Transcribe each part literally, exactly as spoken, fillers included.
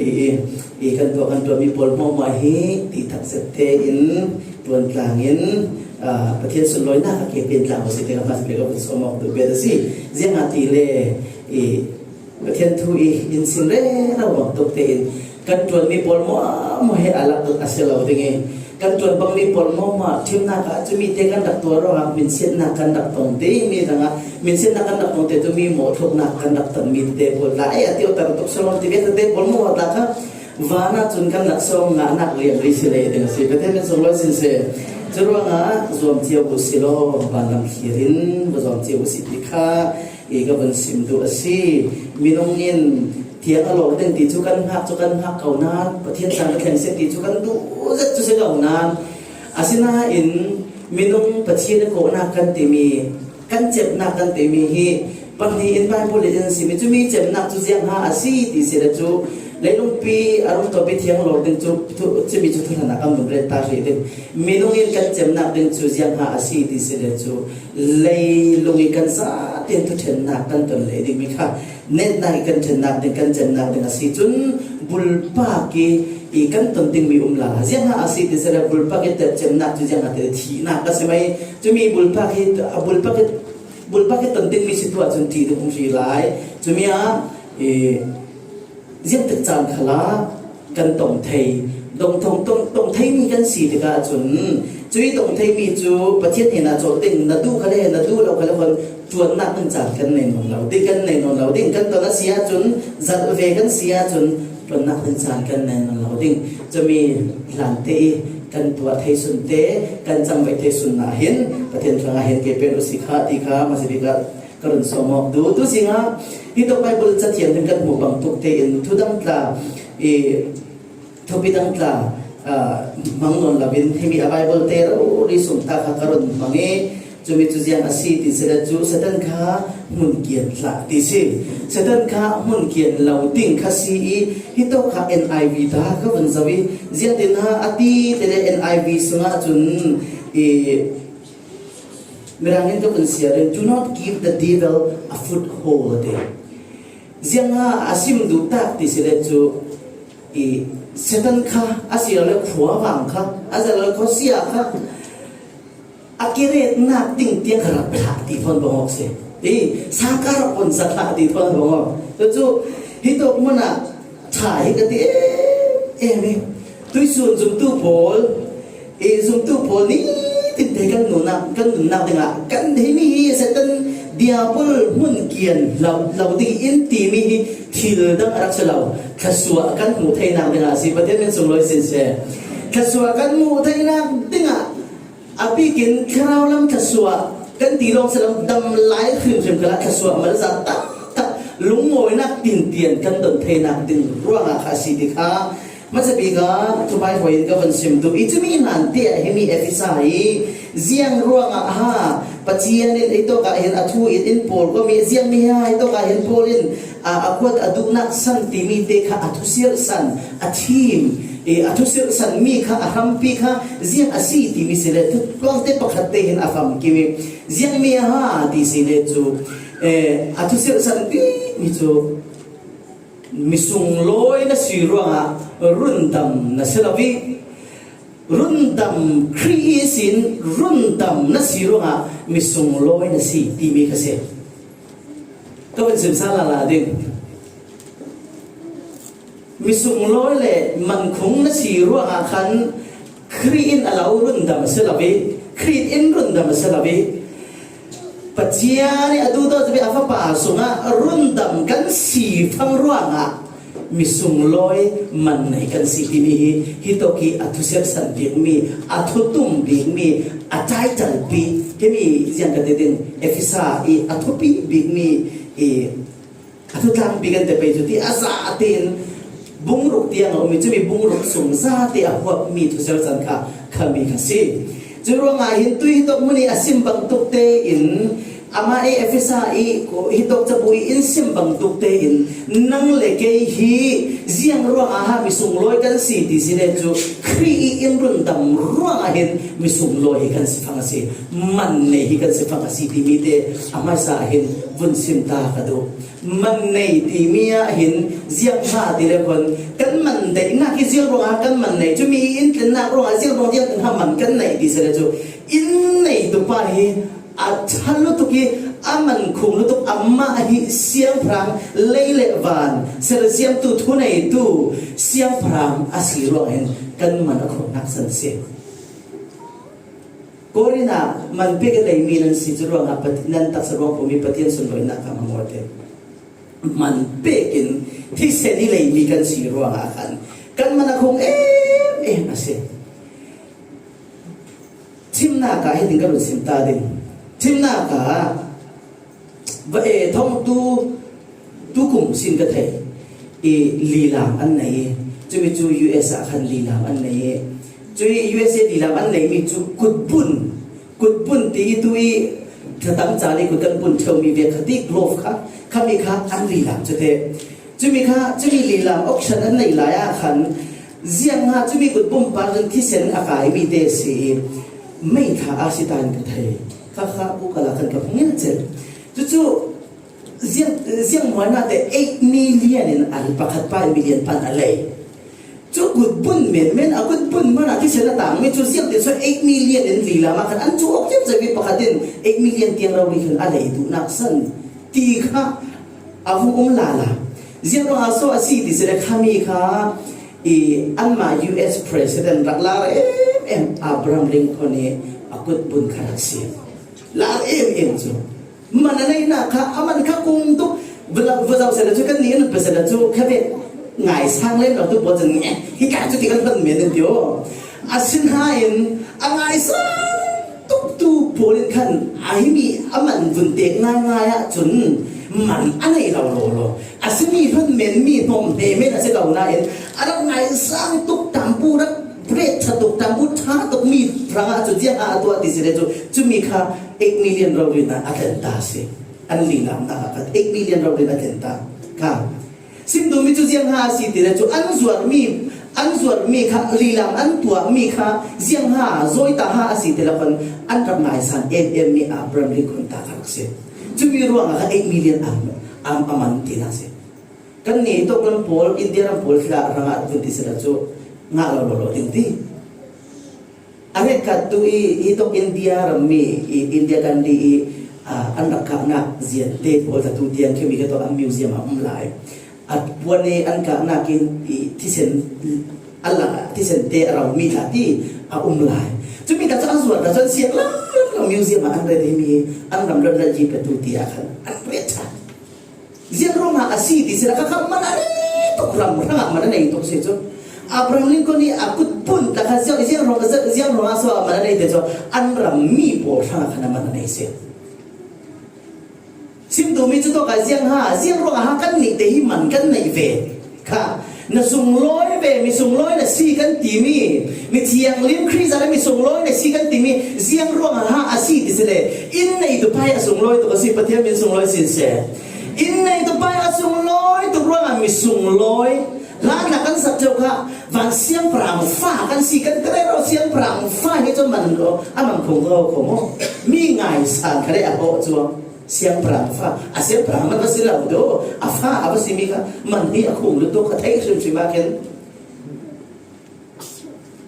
hi i, i kan tuah, kan tuah mi pawl hmuahhmuah hi ti thak sette in tuan tlangin, ah, Pathian sunlawina kha ke pen tlang si te ka mas pe ka pun som awk tu bet a si. Ziangahtile i Pathian thu i in sin rero bang tuk te in kan tuan mi pawl hmuahhmuah hi a lak a si lo ding i, kan tuan bang mi pawl hmuahhmuah thimnak ah cumi te kan rak tuah ruangah minsiatnak kan rak tong te mi dang ah minsiatnak kan rak tong te tu mi mawh thuknak kan rak tong mi te pawl la ei a ti awk ta tuk salon ti ve te pawl hmuahhmuah ta kha van ah cun kan rak sawm ngahnak lian ri si le ding a si. Pathian min sung lo sin se. Curuangah zuam cio uh si law, vanlam thlir in va zuam cio uh si ti kha i ka vun sim duh a si. Minung in thiang a lawk ding ti cu kan hngak cu kan hngak ko nain, Pathian tlang ka thleng seh ti cu kan duh zet cu si ko nain, asinain minung Pathian a kawhnak kan timi, kan cemnak kan timi hi pahnih in Bible in an simi. Cumi cemnak cu ziang ha a si ti si le cu, leilungpi a rung tawpi thiang lawk ding cu, cu, cumi cu thuhlan ah kan vun ret ta hrih ding. Minung in kan cemnak ding cu ziang ha a si ti si le cu, leilung i kan zaten thuṭhennak kan ton lei dingmi kha, netnak i kan ṭhennak ding, kan cemnak ding a si. Cun bulpak i, i kan ton dingmi um lala. Ziang ha a si ti si le, bulpak i cemnak cu ziang ha ti le, thihnak a si mai. Cumi bulpak hi, a bulpak i, bulpak i ton dingmi si tu ahcun ṭih ding um hri lai. Cumi ah, i, ziangtik caan khalah kan tong thei, dong thong, tong, tong theimi kan si tikah cun, cui tong theimi cu Pathian hnenah cawk ding, na duh khal le, na duh lo khal le, ṭuannak ding caan kan nei nawn lo ding, kan nei nawn lo ding, kan ton a si ahcun, zalh ve kan si ahcun, ṭuannak ding caan kan nei nawn lo ding. Cumi hlan te i kan tuah thei sun te, kan cangvaih thei sun ah hin, Pathian hrangah hin ke pek u si kha ti kha, masi bik ah ka run sawm awk duh. Tu singah hi tuk Bible cathiam hin kan hmuh bangtuk tein thudang tla i thupi dang tla, aa, hmang nawn loin, himi a Bible te rori sung ta kha ka run hmang i, cumi cu ziang a si ti si le cu, Satan kha hmun kian hlah ti si. Satan kha hmun kian lo ding kha si i, hi tawk kha N I V ta ka vun zoh i, ziangtin ha a ti te le N I V sungah cun i, Mirang in ka vun siar in, "Do not give the devil a foothold," a ti. Ziang ha a sim duh tak ti si le cu, i, Satan kha a si lo le khuavang kha, a si lo le khuasia kha, a kiretnak ding tiang ka rak hlah ti thawn bang awk si. I, sa ka rak pon sa hlah ti thawn bang awk. Cucu, hi tawk hmun ah ṭha hi ka ti em em i. Tuisun zumtu pawl, i, zumtu pawl nitin te kan nunnak, kan nunnak dingah kan himi hi Satan diabol hmun kian lo, lo ding in timi hi thil dang a rak si lo. Thluasuah kan hmuh theinak dingah a si. Pathian min sunglawi sin seh. Thluasuah kan hmuh theinak dingah a bikin thlarau lam thluasuah kan ti lawng si lo, dam lai hrimhrim khalah thluasuah malzat taktak, lungawinak tintian kan don theinak ding ruangah kha a si ti kha hmasa bik ah thupha hruai in ka van sim duh i, cumi hlan te ah himi Efesa hi ziang ruangah ha Pathian in ei tawkah hin a thu in in pawl komi, ziangmi ha ei tawkah hin Paul in a, a kuat a duhnak san timi te kha a thusirhsan, a thim, e, a thusirhsan mi kha a hrampi kha ziang a si timi si le, thutluang te pakhat te hin a famkim i, ziangmi a ha ti si le cu, e, a thusirhsan pi mi cu misunglawi na si ruangah rundam na si lo i, rundam Khrih ihsin rundam na si ruangah misunglawi na si timi kha si. Ka van sim sa lala ding. Misunglawi le mankhung na si ruangah khan Khrih in a lo rundam a si lo i, Khrih in rundam a si lo i, Pathian i a duhdaw a Fapa sungah rundam kan si fang ruangah misunglawi man nei kan si timi hi, hi tawk i a thusirhsan bikmi, a thutum bikmi, a title pi, himi ziang ka ti ding, Efesa i a thupi bikmi i a thutlang bik kan te pei cu ti a za tein bungruk tiang a um i, cumi bungruk sung za te a huapmi thusirhsan kha khami kha si. Cu ruangah hin tui hi tawk hmun i a sim bangtuk tein, amah i Efesa i hi tawk cabu i in sim bangtuk tein, nang le kei hi ziang ruangah ha misunglawi kan si ti si le cu, Khrih i in rundam ruangah hin misunglawi hi kan si fang a si, man nei hi kan si fang a si timi te a hmaisa ah hin vun sim ta ka duh. Man nei timi ah hin ziang ha ti le khon, kan man daihnak hi ziang ruangah kan man nei, cumi i in tlennak ruangah ziang ruang ziang ha man kan nei ti si le cu, in neitu pa hi a ṭha lutuk i a man khung lutuk, amah hi siangpahrang, lei le van sersiamtu, thuneitu siangpahrang a si ruangah hin kan man a khawhnak san si. Korin ah man pek i leimi nan si cu ruangah Pat-, nan taksa ruangpum i Pathian sunlawinak kha hmang awte. Man pek in thisen i leimi kan si ruangah khan kan man a khung em em a si. Thimnak ah hitin ka run sim ta ding. Thimnak ah va e thong tu, tu kum sin ka thei i lilam an nei i. Cumi cu U S ah khan lilam an nei i. Cui U S A lilam an neimi cu kutbun, kutbun ti i tu i thatang ca le kut kan bun ṭheu mi ve kha ti glove kha, khami kha an lilam cu te. Cumi kha, cumi lilam auction an nei lai ah khan ziang ha cumi kutbun pa cun thisen a kaimi te si i meithla a si ta in ka thei. Kha kha kukal ah khan ka hmu ngiat cel. Cucu ziang, ziang muanah te eight million in a pakhat pa in million pan a lei. Cu kutbun menmen a kutbun hmanah thisen a tangmi cu ziang te so eight million in lilam ah khan an cu awk ciamco mi pakhat in eight million tiang rori khan a lei duhnak san ti kha a vung um lala. Ziang ruangah so a si ti si le khami kha i anmah U S President rak lar em em Abraham Lincoln i a kutbun kha rak si. Lar em em cu man a neihnak kha a man kha kung tuk. Vazau sela cu kan nih an pe sela cu kha ve ngaisang lem lo tu pawl cun nge hi ka cu ti kan hlan men an ti aw. Asinain a ngaisang tuktu pawl in khan a himi a man vun tek ngaingai ah cun man a nei lo lo lo. A simi hlan men mi hnawm hme men a si lo nain a rak ngaisang tuk tampu rak ret ṭha tuk tampu ṭha tuk mi hrangah cu ziah a tuah ti si le cu cumi kha eight million rori in a tlen ta si. An lilamnak ah khan eight million rori in a tlen ta kha. Sim duhmi cu ziang ha a si ti le cu an zuarmi, an zuarmi kha, lilam an tuahmi kha ziang ha, zawi ta ha a si ti le khan an rak ngaisang em em mi Abraham Lincoln ta kha rak si. Cumi ruangah kha eight million an, an, a man tinak si. Kan nih tuk lam pawl, India ram pawl thla hrangah vun ti si le cu ngah lo lo lo ding ti. A hrekkhat tu i, hi tuk India rammi i, India kan dih i, aa, an rak kahnak ziante pawl tatu tiang khi mi khi tuk an museum ah um lai. A puan i an kahnak in i thisen, a la, thisen te a raumi tla ti a um lai. Cumi ta cu an zuar ta cu an siang lam, lam, lam museum ah an ret hi mi an ram rat rat ji petu ti a khan an ret ṭha. Ziang ruangah a si ti si lakah kha man a nei tuk, ram hrangah man a nei tuk si cu. Abraham Lincoln nih a kut pun takah ziang, ziang ruang, ziang ruangah so ah man a nei te cu an ram mi pawl hrangah khan a man a nei si. Sim duhmi cu tawkah ziang ha, ziang ruangah ha kan nih te hi man kan neih ve kha. Na sunglawi ve, mi sunglawi na si kan timi, mi thianghlim Khrih zan mi sunglawi na si kan timi, ziang ruangah ha a si ti si le, in neitu pa hi a sunglawi tuk a si, Pathian min sunglawi sin seh. In neitu pa hi a sunglawi tuk ruangah mi sunglawi. Hlannak kan sak cio kha, van siangpahrang fa kan si, kan ti rero siangpahrang fa hi cu man lo, a man khung lo kho maw? Mi ngaisang kha le a hawh cuang. Siangpahrang fa, a siangpahrang man va si lo deuh, a fa a va simi kha man hi a khung lutuk a theih hrimhrim ah khin.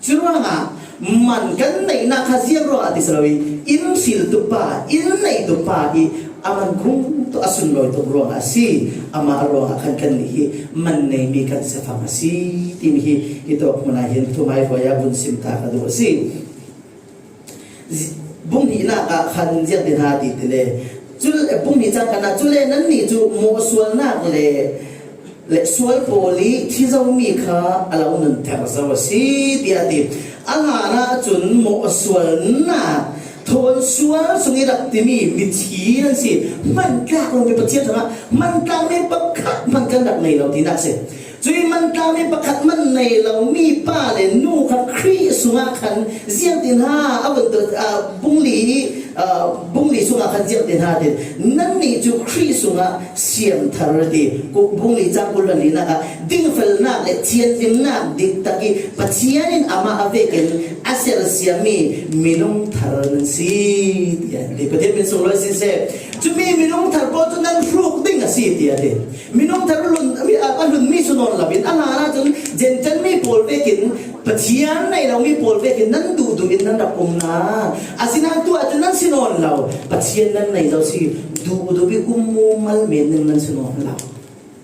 Curuangah man kan neihnak kha ziang ruangah ti si lo i, in hriltu pa, in neitu pa hi a man khung tuk a sunlawi tuk ruangah a si. Amah ruangah khan kannih hi man neimi kan si fang a si timi hi hi tawk hmun ah hin thumai hruai ah vun sim ta ka duh a si. Bung hnihnak ah khan ziang tin ha ti ti le, cule bung hnih cang khan ah, cule nannih cu mawhsualnak le, le sual pawl i thi zomi kha a lo nunter zo a si, tiah a ti. A hlan ah cun mawhsualnak thawn sual sung i rak timi mithi nan si. Hman tlak lomi Pathian hrangah hman tlakmi pakhat hman kan rak nei lo tinak si. Cui man tlami pakhat man nei lomi pa le nu kha Khrih sungah khan ziangtin ha a vun tuah, aa, bung li, aa, bung li sungah khan ziangtin ha tin, nannih cu Khrih sungah siamthar ti, ku-, bung li cang kul hluan linak ah dingfelnak le thianhlimnak diktak i Pathian in amah a vekin a sersiammi minung thar nan si, tiah ti. Pathian min sunglawi sin seh. Cumi minung thar pawl cu nan hruk ding a si, tiah ti. Minung thar lun, mi, a, a hlunmi si nawn lo in, a hlan ah cun Gentile mi pawl vekin, Pathian nei lomi pawl vekin nan duhduh in nan rak um hna. Asinain tu ahcun nan si nawn lo, Pathian nan nei lo si, duhduh i um mumal men ning nan si nawn lo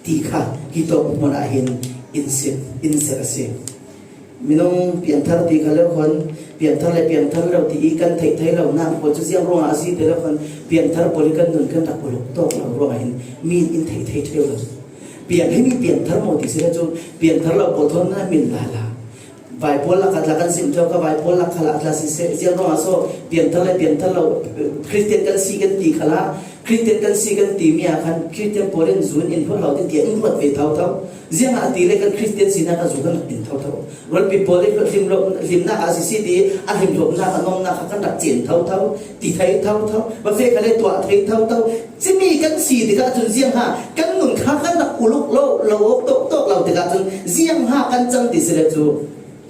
ti kha hi tawk hmun ah hin in si, in ser a si. Minung piangthar ti kha le khan, piangthar le piangthar lo ti i kan theih thei lo nak pawl cu ziang ruangah a si ti le khan, piangthar pawl hi kan nun kan rak uluk tawk lo ruangah hin mi in theih thei ṭheu lo. Piang, himi piangthar maw ti si le cu, piangthar lo pawl thawn na min lala. Vaipual lakah tla kan sim ṭheu kha, vaipual lakah tla si seh, ziang ruangah saw piangthar le piangthar lo, Khristian kan si kan ti khalah, Khristian kan si kan timi ah khan Khristian pawl in zu in in huat lo ti tiah in huat ve thotho. Ziangah ti le kan Khristian sinak ah zu kan rak in thotho. Rualpi pawl in hlim lo, hlimnak ah a sisi ti a hlimhlopnak a nuamnak kha kan rak cen thotho, ti thei thotho, va feh kha le tuah thei thotho. Cimi kan si tikah cun ziangha kan nun kha kan rak uluk lo, lo awk tawktawk lo tikah cun ziangha kan cang ti si le cu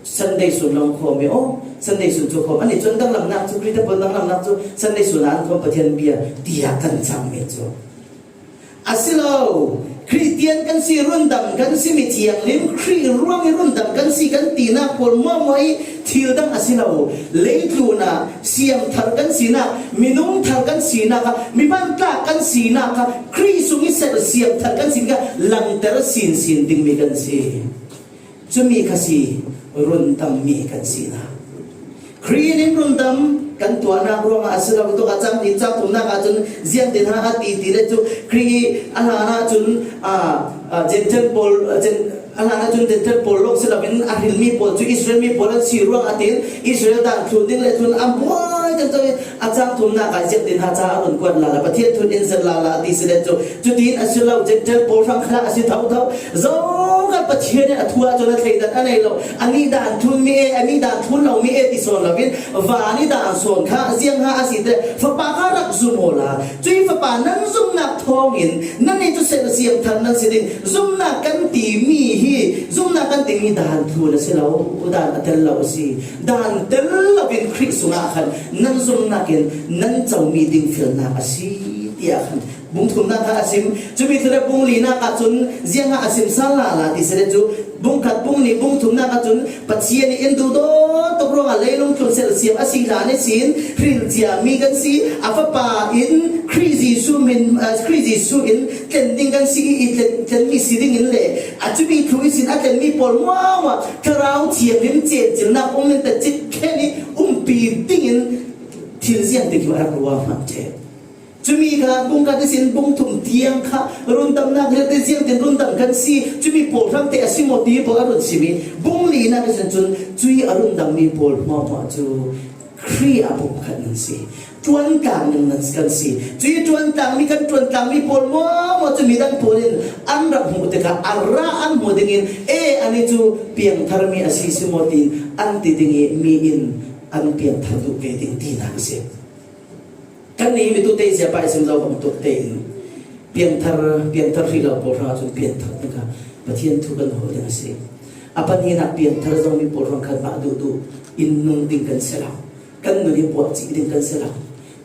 Sunday sun lawng khawm i aw, Sunday sun cu khawm. Ani cun danglamnak cu, Khrihfa pawl danglamnak cu Sunday sun ah an khawm, Pathian bia tiah kan cangmi cu a si lo. Khristian kan si, rundam kan si, mi thianghlim, Khrih ruang i rundam kan si kan tinak pawl hmuahhmuah i thil dang a si lo. Leitlun ah siamthar kan sinak, minung thar kan sinak ah, mi hmantlak kan sinak ah, Khrih sung i ser siamthar kan sinak ah langter sinsin dingmi kan si. Cumi kha si rundammi kan sinak. Khrih in rundam kan tuahnak ruangah a si lo. Tuk a cang ni cang thumnak ah cun ziangtin ha a ti ti le cu Khrih a hlan ah cun, a, a, Gentile pawl, a, Gen-, a hlan ah cun Gentile pawl lawng si loin a hrilmi pawl cu Israel mi pawl an si ruangah tin Israel dan thlun ding le cun a buai kan cang. A cang thumnak ah ziangtin ha ca a run kuat lala, Pathian thu in zat lala a ti si le cu, cutin a si lo, Gentile pawl hrang kha a si thotho. Zokan Pathian in a thu ah cun a thleidan a nei lo. Ani dan thlun mi e, ani dan thlun lo mi e ti sawn loin, van i dan sawn kha ziang ha a si te, Fapa kha rak zum awla. Cui Fapa nan zumnak thawngin, nannih cu sersiam thar nan si ding. Zumnak kan timi hi, zumnak kan timi dan thlun a si lo, dan a tel lo a si. Dan tel loin Khrih sungah khan nan zumnak in nan comi ding felnak a si, tiah khan bung thumnak kha a sim. Cumi thule bung linak ah cun ziangah a sim sal lala ti si le cu, bung khat, bung nih, bung thumnak ah cun Pathian in duhdaw tuk ruangah leilung tlun sersiam a si hlan ihsin hrilciami kan si. A Fapa in Khrih Jesuh min, ah, Khrih Jesuh in tlen ding kan si i, i tlen, tlenmi si dingin le a cumi thlu ihsin a tlenmi pawl hmuahhmuah Thlarau Thianghlim cencilnak um in tacik khen i umpi dingin thil ziangtin hi a rak ruahmah ṭheh. Cumi kha bung khat ihsin bung thum tiang kha rundamnak vialte ziangtin rundam kan si, cumi pawl hrangte a si maw ti pawl a run simi. Bung linak ihsin cun cui a rundammi pawl hmuahhmuah cu Khrih ah pumkhat nan si. Ṭuantlangmi nan kan si. Cui ṭuantlangmi, kan ṭuantlangmi pawl hmuahhmuah cu midang pawl in an rak hmuh tikah a ra an hmuh dingin, e, anih cu piangtharmi a si si maw tiin an ti ding i mi in an piangthar duh ve ding tinak a si. Kannih mi tu teizia pah i sim zo bang tuk tein piangthar, piangthar hrih lo pawl hrangah cun piangthar dingah Pathian thu kan hawh ding a si. A pahnihnak piangthar zomi pawl hrang khan mah duhduh in nung ding kan si lo. Kan nun hi buah cih ding kan si lo.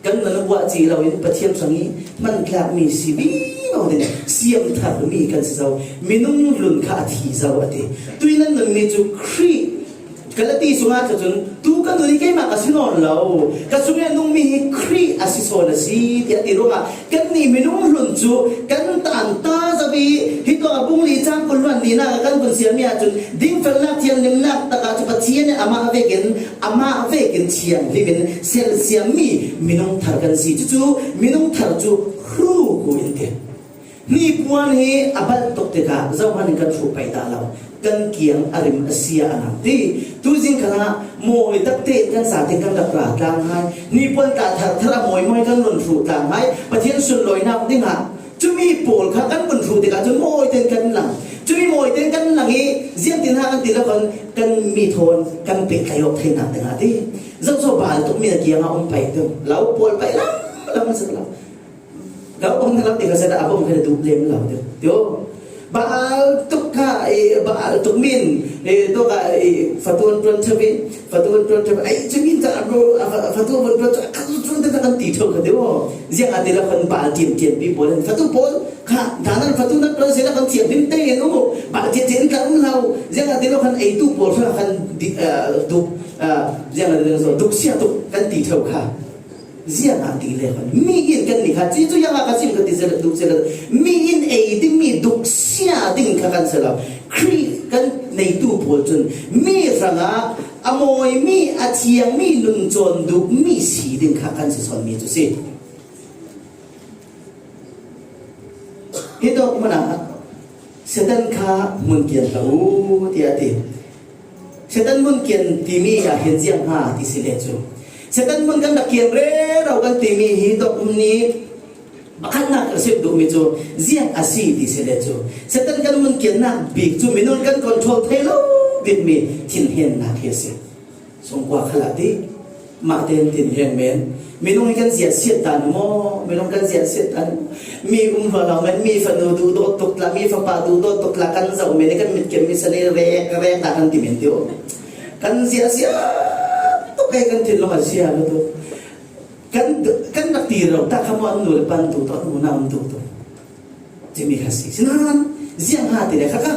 Kan nun buah cih lo in Pathian hrang i hman tlakmi si vivo ding, siamtharmi kan si zo. Minung hlun kha a thi zo a ti. Tui nan nunmi cu Khrih Galati sungah kha cun, tu ka nun hi keimah ka si nawn lo, ka sungah nungmi hi Khrih a si sawn a si, tiah ti ruangah kannih minung hlun cu kan tan ta zo i, hi tuah a bung li cang kul hluan linak ah kan vun siarmi ahcun, dingfelnak thianghlimnak takah cu Pathian in amah vekin, amah vekin thianghlim in sersiammi minung thar kan si. Cucu minung thar cu hru ku in ti. Hnipuan hi a balh tuk tikah zohman in kan hruh paih dah lo, kan kiang a rim a sia a lang ti. Tuzing khalah mawi takte in kan zate kan rak ra tlang hai. Hnipuan tla thar thar a mawi mawi kan run hruh tlang hai. Pathian sunlawinak dingah cumi pawl kha kan vun hruh tikah cun mawi tein kan lang. Cumi mawi tein kan lang i ziangtin ha kan ti lo khan kan mi thawn kan pehtlai awk theinak dingah ti. Zohso bal tukmi na kiangah um paih ding lo, pawl paih lam lam a si lo. Ka um na lam ti ka sa dah a bawm kha duh lem lo deuh. Tio. Baal tuk kha, eh, baal tuk min, eh, tu kha, eh, fatuan tuan chawi, fatuan tuan chawi. Ai, chawi min ta bro, ah, fa-, fatuan tuan chawi. Ka tu tuan ta kan ti thau ka deuh. Ziang a ti la kan baal tiam tiam pi pawl. Fatu pawl kha, danan fatu nan tuan sila kan tiam lim te nu. Baal tiam tiam ka um lo. Ziang a ti la kan ei tu pawl kha kan di, ah, duk, ah, ziang a ti la so duk sia tuk kan ti thau kha. Ziangah ti le khan mi in kan ni kha, cucu ziangah ka sim ka ti zia duh zia, mi in ei dingmi duksia ding kha kan si lo. Khrih kan neitu pawl cun mi hrangah a mawimi, a thiangmi, nuncawn duhmi si ding kha kan si sawnmi cu si. Hi tawk hmanah Satan kha hmun kian hlah u, tiah a ti. Satan hmun kian timi ah hin ziang ha ti si le cu. Satan hmun kan rak kian rero kan timi hi tawk ni pakhatnak ka sim duhmi cu ziang a si ti si le cu. Satan kan hmun kiannak bik cu minung kan control thei lo bikmi thinhengnak hi a si. Sungkua khalah ti mah tein thinheng men. Minung hi kan ziahsiat dan maw? Minung kan ziahsiat dan maw? Mi um hluahhlo men, mi fanu duhdawt tuk tla, mi fapa duhdawt tuk tla kan zoh men, kan mitkem mi sani rek rek ta kan ti men ti aw. Kan ziahsiat tuk e, kan thinlung a ziah lo tuk. Kan, kan rak ti lo ta kha maw, an nu le pa an duh tuk, an unau an duh tuk. Timi kha si. Sinain ziang ha ti le kha kha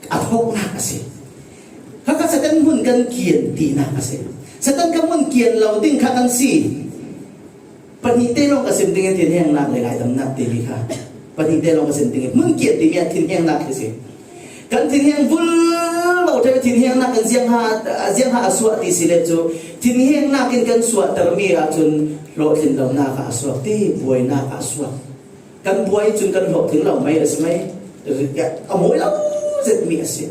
a thawknak a si. Kha kha Satan hmun kan kian tinak a si. Satan kan hmun kian lo ding kha kan si. Pahnih te lawng ka sim ding in thinhengnak le ngaidamnak timi kha. Pahnih te lawng ka sim ding in hmun kian timi ah thinhengnak hi si. Kan thinheng vul lo ṭheu, thinhengnak kan ziang ha, ziang ha a suah ti si le cu thinhengnak in kan suahtermi ahcun hlawhtlin lonak ah a suak ti, buainak ah a suak. Kan buai cun kan hlawhtling lo mai a si mai. A mawi lo zetmi a si.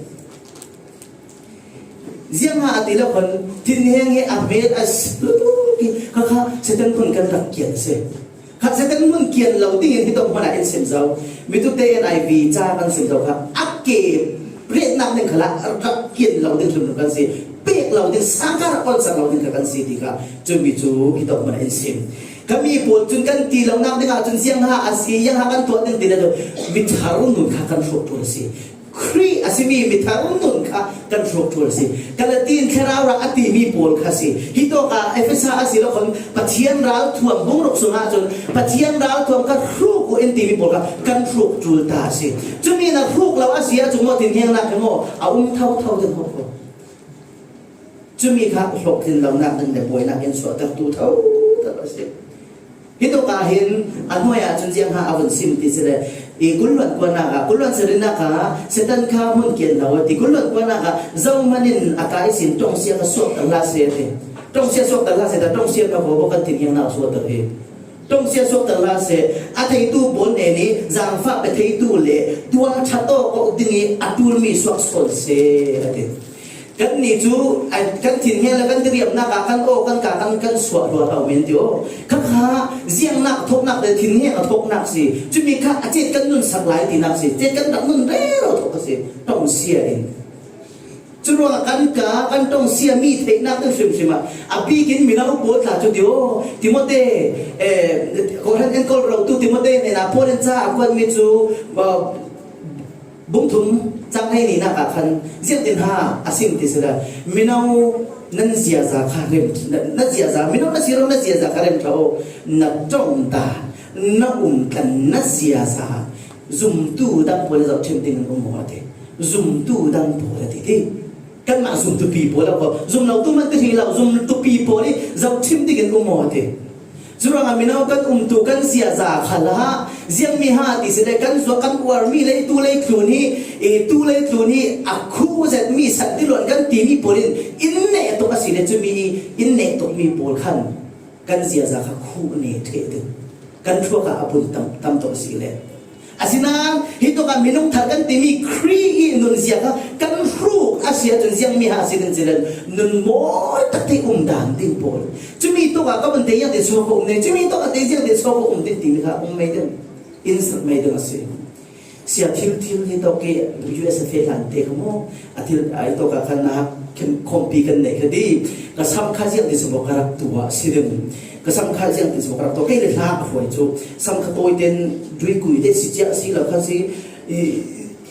Ziangah a ti lo khan thinheng hi a hmel a si lutuk i kha kha Satan hmun kan rak kian a si. Kha Satan hmun kian lo dingin hitawk hmanah in sim zo. Mitute N I V ca kan sim zo kha a ke retnak ding khalah rak kian lo ding hrimhrim kan si. Pek lo ding, sangka rak onsak lo ding kha kan si ti kha cumi cu hitawk hmanah in sim. Kha mi pawl cun kan ti lonak dingah cun ziangha a si, ziangha kan tuah ding ti le tu mi thar nun kha kan hruk ṭul a si. Khrih a simi mi thar nun kha kan hruk ṭul a si. Galati in thlarau ral a timi pawl kha si. Hitawk ah Efesa a si lo khan Pathian ralthuam bung ruk sungah cun Pathian ralthuam kha hruk uh in timi pawl kha kan hruk ṭul ta a si. Cumi na hruk lo a si ahcun maw thinhengnak hi maw a um thotho ding hawk ko. Cumi kha hlawhtling lonak ding le buainak in suahtertu thotho a si. Hitawk ah hin a hnuai ah cun ziangha a vun sim ti si le, i kulluan kuanak ah, kulluan sarinak ah Satan kha hmun kian lo a ti. Kulluan kuanak ah zohman in a kai sin ṭongsia kha suakter hlah seh a ti. Ṭongsia suakter hlah seh ta, ṭongsia na ko kan thinhengnak suakter hi. Ṭongsia suakter hlah seh, a theitu pawl nen i zaangfah pe theitu le tualṭha tawk awk ding i a ṭulmi suak sawn seh a ti. Kannih cu, ai, kan thinheng le kan diriamnak ah kan aw, kan ka, kan, kan suah hluahhlo men ti aw. Kha kha ziangnak a thawknak le thinheng a thawknak si. Cumi kha a cet kan nunsak lai tinak si. Cet kan rak nun rero thawk a si. Ṭongsia in. Curuangah kan ka, kan ṭongsia mi theihnak tu hrimhrim ah a bikin mino pawl tla cu ti aw. Timote, eh, Kohhran enkawl rotu Timote hnenah Paul in ca a kuatmi cu, uh, Bung thum cang hleihnih nak ah khan ziangtin ha a sim ti si le, mino nan ziaza kha rem, na, na ziaza, mino na si lo na ziaza kha rem ṭha aw, na ṭong ta, na um tlan na ziaza, zumtu dang pawl zohṭhim dingin um aw a ti. Zumtu dang pawl a ti ti. Kanmah zumtupi pawl a ko, zum lo tu man ti hrih lo, zumtupi pawl i zohṭhim dingin um aw a ti. Curuangah mino kan umtu kan ziaza khalah ziangmi ha ti si le kan zuak kan uarmi lei tu lei tlun hi, i tu lei tlun hi a khuh zetmi sak ti luan kan timi pawl in in neh tuk a si le cumi i in neh tukmi pawl khan kan ziaza kha khuh ne ṭheh ding kan thluak ah a bun tam, tam tuk a si le. Asinain hitawk ah minung thar kan timi Khrih i nunzia kha kan hruk a si ahcun ziangmi ha a si ding cilel nun mawi takte um dan ding pawl. Cumi tawk ah ka vun tei ziangtin suak um ding, cumi tawk ah tei ziangtin suak um ding timi kha um mai ding, in sak mai ding a si. Sia thil thil hitawk i U S a feh hlan te kha maw? A thil, a hitawk ah khan na khawmpi kan neih kha ti. Ka sam kha ziangtin suak ka rak tuah si ding. Ka sam kha ziangtin suak ka rak tuah. Kei le hla a hruai cu sam kha tawi ten duikui te si ciah si lo kha si. I,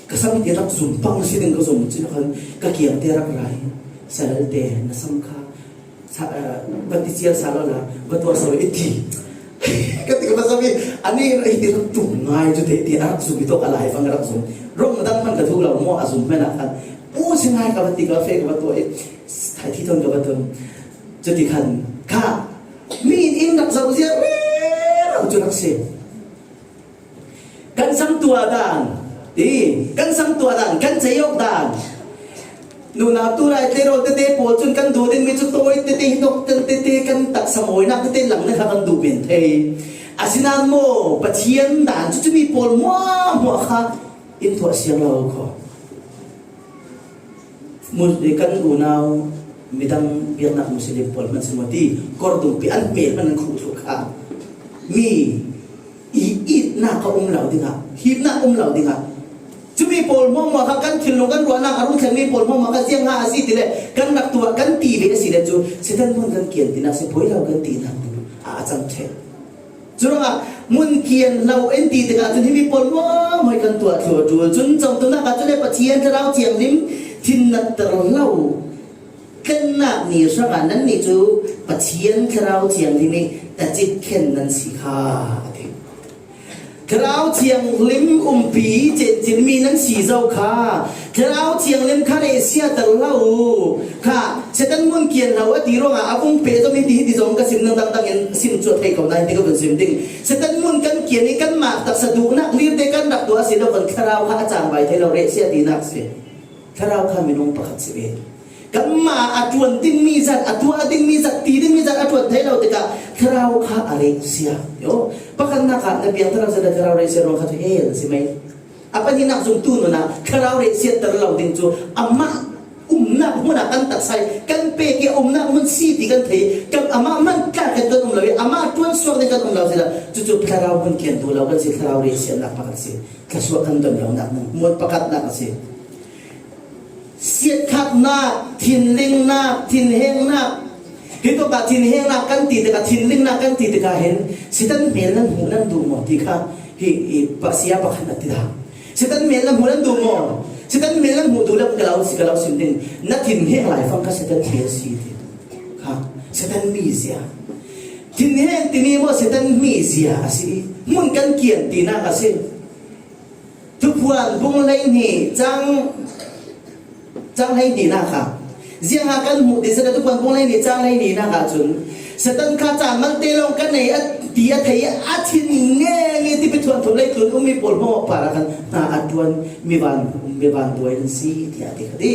ka sam hi te rak zum pang si ding ka zum cin khan ka kiang te rak rai. Salal te na sam kha sa, eh, va ti cial sa lo la, va tuah so i ti. Ka ti ka va sam i, ani i ti rak tum ngai cu te ti a rak zum i tawk a lai fang rak zum. Rong dang hman ka duh lo maw a zum hmanh ah khan. U si ngai ka va ti ka fe ka va tuah i, thai thi ton ka va ton. Cuti khan, kha, mi in in rak zoh zia rero cu rak si. Kan sam tuah dan, i, kan sam tuah dan, kan cei awk dan. Nunau tu lai te rawl tete pawl cun kan duh dingmi cu tawi tete hi tok tete kan taksa mawinak tete lang le kha kan duh men thei. Asinain maw Pathian dan cu cumi pawl hmuahhmuah kha in tuah siang lo ko. Kan unau midang biaknak Muslim pawl hman si maw ti, kordung pi an hmel hman an khuh thluh kha. Mi i itnak a um lo dingah, hipnak um lo dingah, cumi pawl hmuahhmuah kha kan thinlung kan ruahnak a rung thlengmi pawl hmuahhmuah kha ziang ha a si ti le kan rak tuah kan ti ve a si le cu Satan hmun kan kian tinak si poi lo kan tinak ding a a cang ṭheh. Curuangah hmun kian lo in ti tikah cun himi pawl hmuahhmuah kan tuah thluh a ṭul. Cun cawmtunak ah cun le Pathian Thlarau Thianghlim thin natter lo tlennak ni hrangah nannih cu Pathian Thlarau Thianghlim i tacik khen nan si kha a ti. Thlarau Thianghlim umpi cencilmi nan si zo kha. Thlarau Thianghlim kha rehsiater lo uh kha. Satan hmun kian lo a ti ruangah a vung peh zong hiti hiti zong ka sim nang dangdang in sim cuah thei ko nain ti ka vun sim ding. Satan hmun kan kian i kanmah taksa duhnak lirte kan rak tuah a si lo kan thlarau kha a cangvai thei lo rehsia tinak si. Thlarau kha minung pakhat si ve. Kanmah a ṭuan dingmi zat, a tuah dingmi zat, ti dingmi zat a ṭuan thei lo tikah thlarau kha a rehsia. Pakhatnak ah na piang thlarau zat a thlarau rehsia ruang kha cu hell si mai. A pahnihnak zumtu nunah thlarau rehsiatter lo ding cu amah umnak hmun ah kan taksai kan pek i a umnak hmun si ti kan thei kan amah man tla kan kan um lo i amah ṭuan suak ding kan um lo si lo. Cucu thlarau hmun kian duh lo kan si, thlarau rehsiatnak pakhat si. Thluasuah kan don lonak hmun pakhatnak a si. Siatkhatnak, thinlingnak, thinhengnak. Hi tawkah thinhengnak kan ti tikah, thinlingnak kan ti tikah hin Satan hmel nan hmuh nan duh maw ti kha hi, hi pa-, sia pakhat a ti dah. Satan hmel nan hmuh nan duh maw? Satan hmel nan hmuh duh le ka lo si, ka lo sim ding. Na thinheng laifang kha Satan hmel si ti kha. Satan mizia. Thinheng timi maw Satan mizia a si. Hmun kan kian tinak a si. Thuphuan bung hleihnih cang, cang hleihnihnak ah ziangah kan hmuh ti si le Thuphuan bung hleihnih cang hleihnihnak ah cun Satan kha caan malte lawng kan nei a ti a thei a thin ngeng i tipi thuanthum lei tlun ummi pawl hmuahhmuah parah khan hna a ṭuan mi van, mi van duai nan si tiah a ti kha ti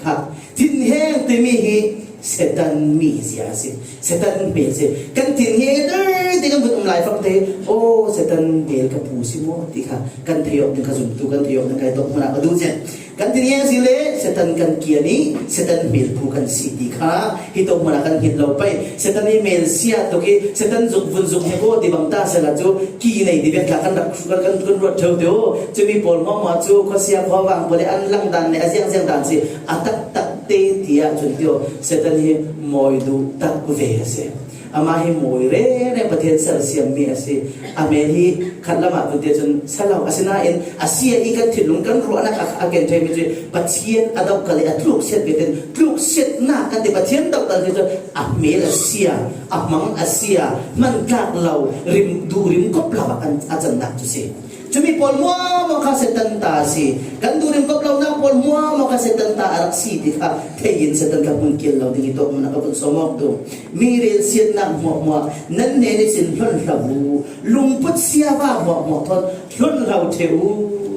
kha. Thinheng timi hi Satan mizia a si. Satan hmel si. Kan thinheng i tar ti kan vun um lai fangte, aw, Satan hmel ka pu si maw ti kha kan thei awk ding, ka zumtu kan thei awk ding, ka i tawk hmun ah ka duh cia. Kan thinheng si le Satan kan kian i Satan hmel pu kan si ti kha hi tawk hmun ah kan hngilh lo pei. Satan i hmel sia tuk i Satan zuk vun zuk hek aw ti bang ta sehla cu ki nei ti bek tla kan rak kan, kan, kan ruat ṭheu ti aw. Cumi pawl hmuahhmuah cu khuasia khuavang pawl i an langdan le a ziangziang dan si a taktak te tiah cun tio, Satan hi mawi duh tak ve a si. Amah hi mawi rere Pathian sersiammi a si. A hmel hi khat lamah tun te cun si lo. Asinain a sia i kan thinlung kan ruahnak a, a ken ṭheumi cu Pathian a dohkal i a tlukset ve ten, tluksiatnak kan ti, Pathian dohkal te cun a hmel a sia, a hmang a sia, hmantlak lo, rim, duhrim kop lo ah kan, a cannak cu si. Cumi pawl hmuahhmuah kha Satan ta a si. Kan duhrim kop lonak pawl hmuahhmuah kha Satan ta a rak si ti kha thei in Satan kha hmun kian lo ding i tawk hmun a ka vun sawm awk tu. Mi relsiatnak hmuahhmuah nan hnen ihsin hlonhlo u, lungput siava hmuahhmuah thawn hlonhlo ṭheh u,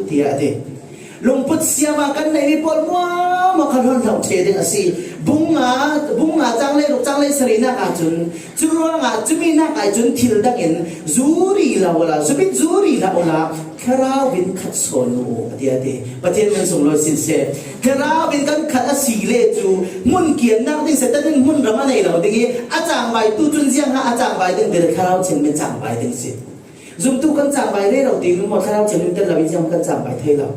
tiah a ti. Lungput siava kan neihmi pawl hmuahhmuah kha hlonhlo ṭheh ding a si. Bung nga, bung nga cang hleiruk cang hleisarihnak ahcun, curuangah cumi nak ahcun thil dangin zuri lo la, zubit zuri lo la, Thlarau in khat sawn u, a ti, a ti. Pathian min sunglawi sin seh. Thlarau in kan khat a si le cu hmun kiannak ding Satan in hmun ram a nei lo ding i a cangvaitu cun ziangha a cangvai ding ti le Thlarau Thianghlim cangvai ding si. Zumtu kan cangvai rero ti maw, Thlarau Thianghlim tel lo in ziang kan cangvai thei lo.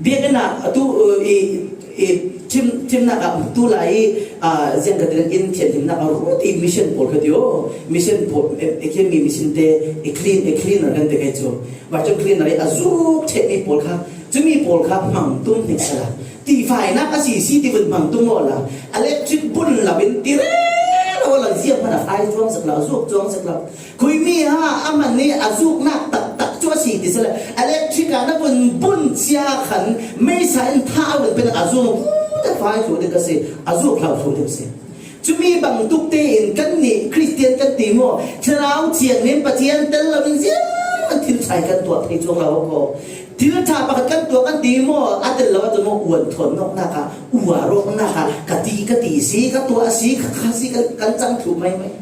Biakinn ah atu, uh, i, i, ṭhim, ṭhimnak ah tu lai i, ah, ziang ka ti in thianhlimnak ah ruat i mission pawl ka ti aw. Mission pawl, e, e, khi mi mission te, e, clean, e, cleaner kan ti kai cu. Vaicung cleaner i a zuk ṭhehmi pawl kha, cumi pawl kha hmang tum hnik sala. Tifainak a si si ti vun hmang tum awla. Electric bun lo in ti rero la ziang hmanh a fai cuang sak lo, a zuk cuang sak lo. Khuimi ha a man i a zuknak taktak cu a si ti si le, electric ah na vun bun cia khan meisa in thah a vun pen a zuk u te fai thlu ding ka si, a zuk hlau thlu ding si. Cumi bangtuk tein kannih Khristian kan ti maw? Thlarau Thianghlim Pathian tel lo in ziang thil ṭha kan tuah thei cuang lo ko. Thil ṭha pakhat kan tuah kan ti maw? A tel lo a tu maw? Uan thawn nawknak ah, uar awknak ah, ka ti, ka ti si, ka tuah si, ka, ka si, kan, kan cang thlu mai mai.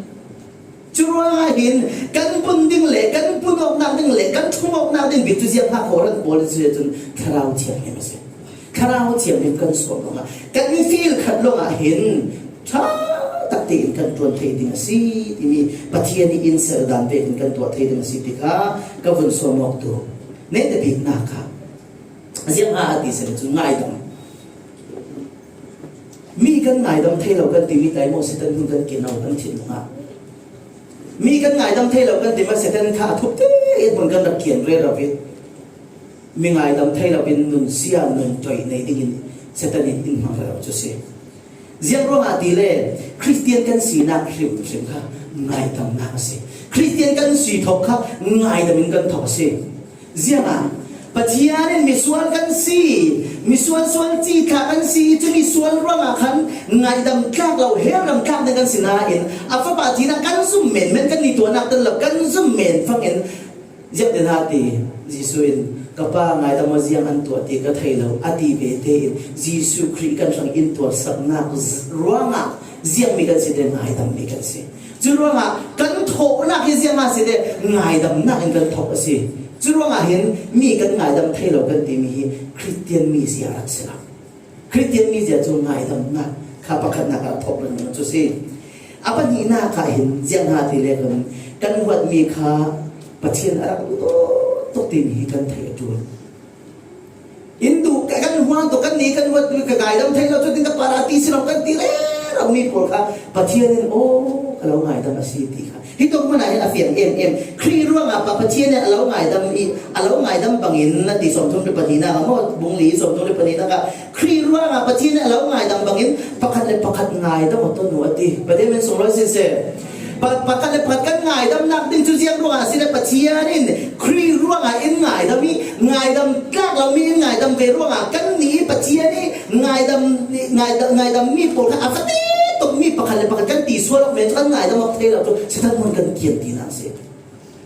Curuangah hin kan bun ding le kan bun awknak ding le kan ṭhum awknak ding bik cu ziang hna kho ran pawl in si cun Thlarau Thianghlim a si. Thlarau Thianghlim kan sawm lawngah, kan feel khat lawngah hin ṭha takte in kan ṭuan thei ding a si timi Pathian i in sel dan vekin kan tuah thei ding a si ti kha ka vun sawm awk tu. Neite biknak kha ziang a ti seh le cu ngaidam. Mi kan ngaidam thei lo kan timi tai maw, Satan hmun kan kian lo kan thin ngah. Mi kan ngaidam thei lo kan timi Satan kha a thup te hmun kan rak kian rero i mi ngaidam thei lo in nun siam nun ṭoih nei dingin Satan in in hmang rero cu si. Ziang ruangah ti le Khristian kan sinak hrimhrim kha ngaidamnak a si. Khristian kan si thawk kha ngaidam in kan thawk a si. Ziangah Pathian in misual kan si, misual sual ci thla kan si, cu misual ruangah khan ngaidam tlak lo, hel ram tlak ding kan si nain a fapa thihnak kan zum men men kan ni tuahnak tan lo, kan zum men fangin ziangtin ha ti, Jesuh in, "Ka pa ngaidam aw, ziang an tuah ti ka thei lo," a ti ve tein Jesuh Khrih kan hrang in tuahsaknak z-, ruangah ziangmi kan si te, ngaidammi kan si. Cu ruangah kan thawhnak hi ziangah si te, ngaidamnak in kan thawh a si. Cu ruangah hin mi kan ngaidam thei lo kan timi hi Khristian mi si a rak si lo. Khristian mi zia cu ngaidamnak kha pakhatnak ah thawk ringring cu si. A pahnihnak ah hin ziang ha ti le kan, kan huatmi kha Pathian a rak duh tuk timi hi kan theih a ṭul. In duh, kan huat tuk, kan ni kan huat tuk, ka ngaidam thei lo, cutin ka para ti si lo kan ti rero mi pawl kha Pathian in, "Aw, ka lo ngaidam a si," ti kha. Hi tuk hmun ah hin a fiang em em. Khrih ruangah pa Pathian in a lo ngaidam i, a lo ngaidam bangin na ti sawmthum le pahnihnak ah maw, bung li sawmthum le pahnihnak ah Khrih ruangah Pathian in a lo ngaidam bangin pakhat le pakhat ngaidam aw ton uh a ti. Pathian min sunglawi siseh. Pa-, pakhat le pakhat kan ngaidamnak ding cu ziang ruangah a si le Pathian in Khrih ruangah in ngaidam i, ngaidam tlak lomi in ngaidam ve ruangah kan ni i Pathian i ngaidam, ngaidam, ngaidammi pawl kha a fate tukmi pakhat le pakhat kan ti sual awk men cu kan ngaidam awk thei lo cu Satan hmun kan kian tinak a si.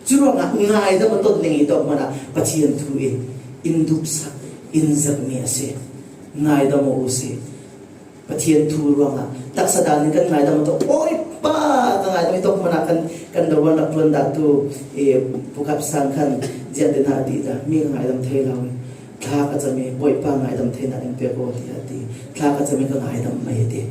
Curuangah ngaidam a ton ding i tawk hmanah Pathian thu in in dupsak, in zakmi a si. Ngaidam aw u si. Pathian thu ruangah taksa dan in kan ngaidam a tawk. Bawipa, ka ngaidam i tawk hmanah kan, kan doruan rak ṭuan dah tu, eh, Pu Kap Sang khan ziah te na a ti dah. Mi ka ngaidam thei lo. Thla ka cam i, Bawipa ngaidam theinak in pek aw, tiah a ti. Thla ka cam i ka ngaidam mai a ti.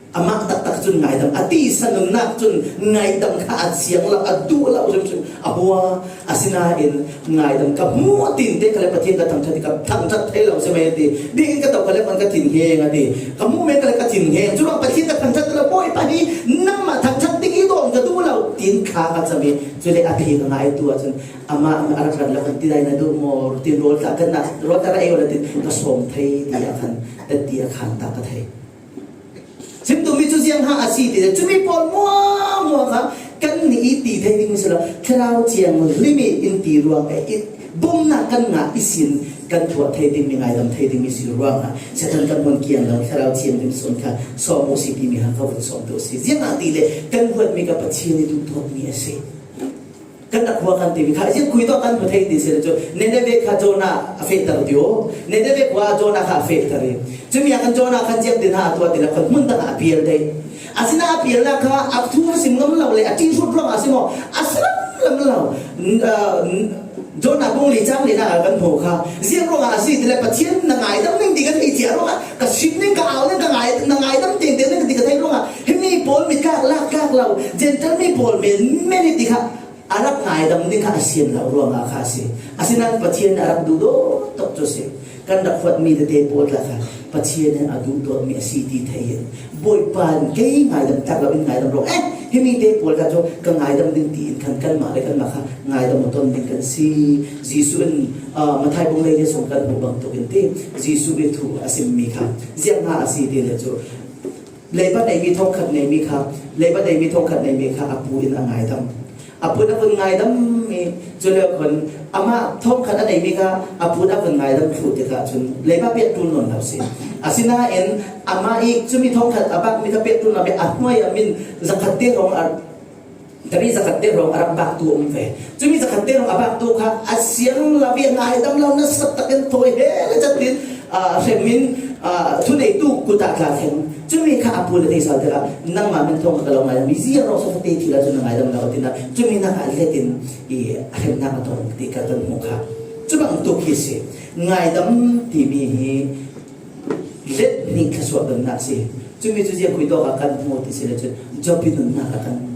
Amah taktak cun ngaidam a tisa nunnak cun ngaidam kha a siang lo, a duh lo hrimhrim, a hua. Asinain ngaidam ka hmuh tinte kha le Pathian ka thangṭhat i ka thangṭhat thei lo si mai a ti. Biakinn ka to kha le man ka thinheng a ti. Ka hmuh men kha le ka thinheng. Curuang Pathian ka thangṭhat lo, Bawipa hi nangmah thangṭhat ding i dawn ka duh lo, tiin thla ka cam i. Cule a phi ka ngai tu ahcun amah a rak rat lo kan ti lai na duh maw? Tin rawl tla kan nak, rawl tla ra ei awla tin ka sawm thei ti a khan, ti a khan ta ka thei. Sim duhmi cu ziang ha a si ti le, cumi pawl muahmuah kha kan nih i ti thei ding si lo, Thlarau Thianghlim i in ti ruang e, i bawmhnak kan ngah i sin kan thuah thei dingmi, ngaidam thei dingmi si ruangah Satan kan hmun kian lo, Thlarau Thianghlim sun kha sawm u si timi ha ka vun sawm tu si. Ziangah ti le kan huatmi kha Pathian i duhdawtmi a si. Kan rak khua kan timi kha, ziah khui tawh kan hmu thei ti si le cu, Nineveh kha Jonah a fehter ti aw. Nineveh khua Jonah kha a fehter i. Cumi ah kan Jonah khan ziah tin ha a tuah ti le, kan hmun dang ah a pial dei. Asinain a pialnak kha a thu a sim ngam lo le, a ṭih hrut ruangah a si maw? A si lam lam lo. N-, ah, n-, Jonah bung li cang linak ah kan hmu kha. Ziah ruangah a si ti le, Pathian na ngaidam ning ti kan hei cia ruangah, ka sim ning, ka au ning, ka ngai, na ngaidam tengteng ning ti ka thei ruangah, himi pawl mi tlak lak tlak lo, Gentile mi pawl men men i ti kha. A rak ngaidam ding kha a sian lo ruangah kha a si. Asinain Pathian a rak duhdawt tuk cu si. Kan rak huatmi tete pawl tla kha Pathian in a duhdawtmi a si ti thei in, Bawipa in kei ngaidam tak lo in ngaidam ruang. Eh, himi te pawl kha cu ka ngaidam ding tiin khan kanmah le kanmah kha ngaidam a ton ding kan si. Jesuh in, ah, Matthai bung lei le sung kan hmuh bang tuk in ti. Jesuh i thu a simmi kha ziang ha a si ti le cu, Leiba neimi thawngkhat neimi kha, leiba neimi thawngkhat neimi kha a pu in a ngaidam. A pu in a vun ngaidam i, cu le khun amah thawngkhat a neimi kha a pu in a vun ngaidam thluh tikah cun leiba pek ṭul nawn lo si. Asinain amah i cumi thawngkhat a bakmi kha pek ṭul nawn i a hnuai a min zakhat te hrawng a Tami zakhat te hrawng a rak bak tu a um ve. Cumi zakhat te hrawng a bak tu kha a siang lo i a ngaidam lo nasa takin thawi he le catin, aa, hrem in, aa, thuneitu kut ah tla thleng. Cumi kha a pu le thei sal tikah nangmah min thawng ka lo ngaidam, mi zia rawk sa fate thil ah cun na ngaidam lo a tinah cumi nak ah let in i a hremnak a tong ti ka kan hmuh kha. Cu bang tuk hi si. Ngaidam timi hi Let hnih thluasuah donnak si. Cumi cu ziah khui tawk ah kan hmu ti si le cun, Job i nunnak ah kan hmu.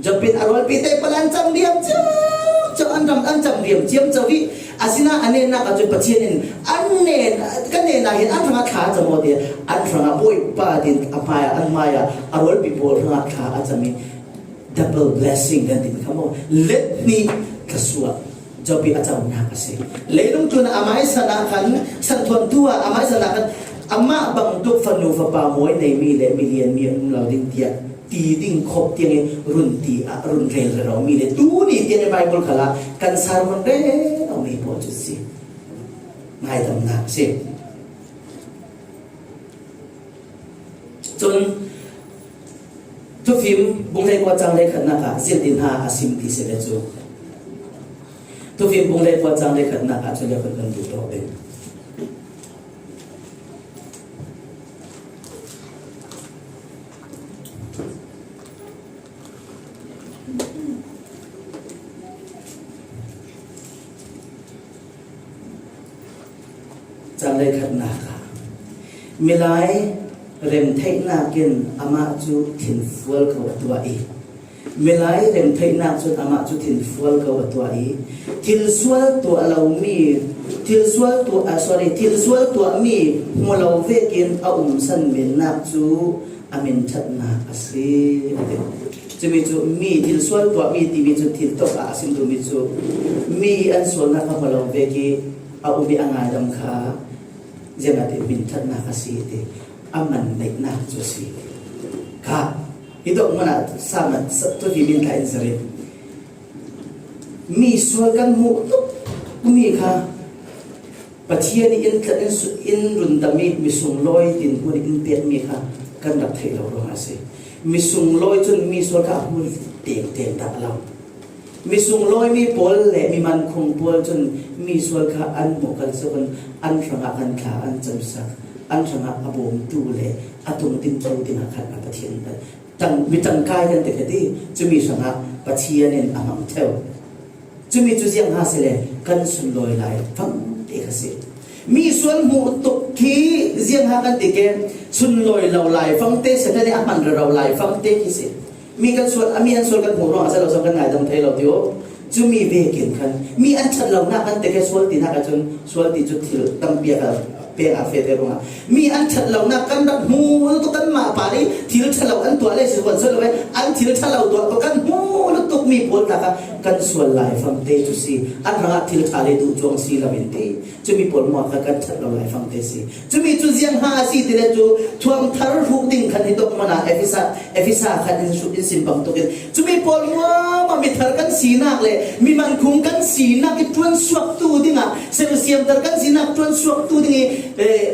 Job in a rualpi te palan an cam riam ciamco, an ram an cam riam ciamco i, asinain a nennak ah cun Pathian in an nen, kan nen ah hin an hrangah thla a cam aw ti, an hrangah Bawipa tin a hmai ah, an hmai ah a rualpi pawl hrangah thla a cam i, double blessing kan timi kha maw? Let hnih thluasuah Job i a conak a si. Leilung tlun ah a hmaisan ah khan, santhawn tu ah a hmaisan ah khan, amah bantuk fanu fapa mawi neimi le milianmi an um lo ding tiah ti ding khop tiang i run ti ah run rel rero mi le tuni tiang i Bible khal ah kan sermon rero mi pawl cu si. Ngaidamnak si. Cun Thufim bung hleikua cang hleikhatnak ah ziangtin ha a sim ti si le cu, Thufim bung hleikua cang hleikhatnak ah cu le kan kan duh tawk ding. Cang hleikhatnak ah, milai remtheihnak in amah cu thinfual ko a tuah i, milai remtheihnak cun amah cu thinfual ko a tuah i, thilsual tuah lomi, thilsual tuah, ah, sorry, thilsual tuahmi hmu lo vekin a umsan minnak cu a min ṭhatnak a si, a ti. Cumi cu mi thilsual tuahmi timi cu thil tok ah a sim duhmi cu mi an sualnak a hmu lo vek i a um i a ngaidam kha ziangahtile min ṭhatnak a si ti a man neihnak cu a si. Kha hi dawh hmun ah samat tu hi min kha in zir i mi sual kan hmuh tuk mi kha Pathian i in tlat in su-, in rundam i misunglawi tin hmun in pekmi kha kan rak theih lo ruangah a si. Misunglawi cun misual kha a hmu tengteng dah lo. Misunglawi mi pawl le mi mankhung pawl cun misual kha an hmuh kan si kun an hrangah kan thla an camsak, an hrangah a bawmtu le a tungdingtu dingah khan a Pathian kan tang, mi tangkai kan ti kha ti, cumi hrangah Pathian in a hmang ṭheu. Cumi cu ziang ha si le kan sunlawi lai fangte kha si. Mi sual hmuh tuk khi ziang ha kan ti ke, sunlawi lo lai fangte, Satan i a hman rero lai fangte khi si. Mi kan sual, a mi an sual kan hmuh ruangah a si lo, kan ngaidam thei lo ti u. Cumi vekin khan mi an ṭhat lonak kan ti ke, sual tinak ah cun sual ti cu thil tampi a kal pek a feh te ruangah mi an ṭhat lonak kan rak hmu tuk, kanmah par i thil ṭha lo an tuah le si, kan sual lo, an thil ṭha lo tuah ko kan hmu lutuk mi pawl ta kha kan sual lai fangte cu si. An hrangah thil ṭha le duh cuang si lo in ti. Cumi pawl hmuah kha kan ṭhat lo lai fangte si. Cumi cu ziang ha a si ti le cu thuamthar hruh ding khan hi dawh hmanh ah Efesa, Efesa khan in, in sim bang tuk in cumi pawl hmuahhmuah mi thar kan sinak le mi mankhung kan sinak i ṭuansuaktu dingah, sersiamter kan sinak ṭuansuaktu ding i, eh,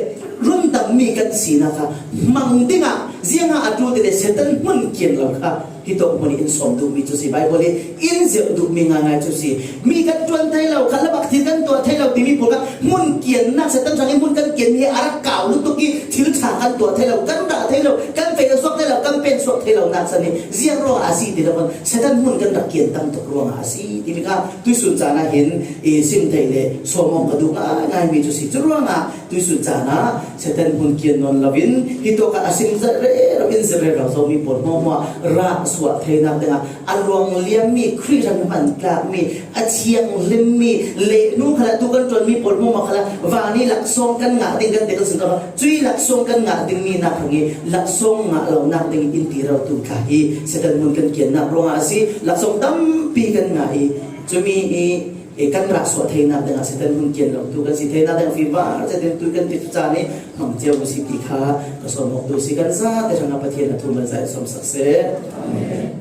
rundammi kan sinak kha hmang dingah ziangah a ṭul ti le Satan hmun kian lo kha hi tawk hmun i in sawm duhmi cu si. Baibal i in zirh duhmi ngaingai cu si. Mi kan ṭuan thei lo kha, lamah thil kan tuah thei lo timi pawl kha hmun kiannak, Satan hrang i hmun kan kianmi hi a rak kau lutuk i thil ṭha kan tuah thei lo, kan rah thei lo, kan feh suak thei lo, kan pen suak thei lo nak san i ziang ruangah a si ti lo khan Satan hmun kan rak kian tam tuk ruangah a si timi kha tuisun caan ah hin i sim theih le sawm awk ka duh ngaingaimi cu si. Cu ruangah tuisun caan ah Satan hmun kian nawn loin hi tawk ah a sim zat rero in zirh rero zomi pawl hmuahhmuah rah suah theinak dingah a luang liammi Khrih hrang hman tlakmi a thianghlimmi lehnu khalah tu kan ṭuanmi pawl hmuahhmuah khalah van i laksawng kan ngah ding kan ti kan si. Cuih laksawng kan ngah dingmi nak hrang i laksawng ngah lonak ding in ti rero tu tla hi Satan hmun kan kiannak ruangah a si. Laksawng tampi kan ngah i cumi i i kan rah suah theinak dingah Satan hmun kian lo tu kan si theinak dingah fiimvar zetin tu kan ti caan i hmang cio u si ti kha ka sawm awk tu si. Kan zate hrangah Pathian a thu man zai sawm sak seh. Amen.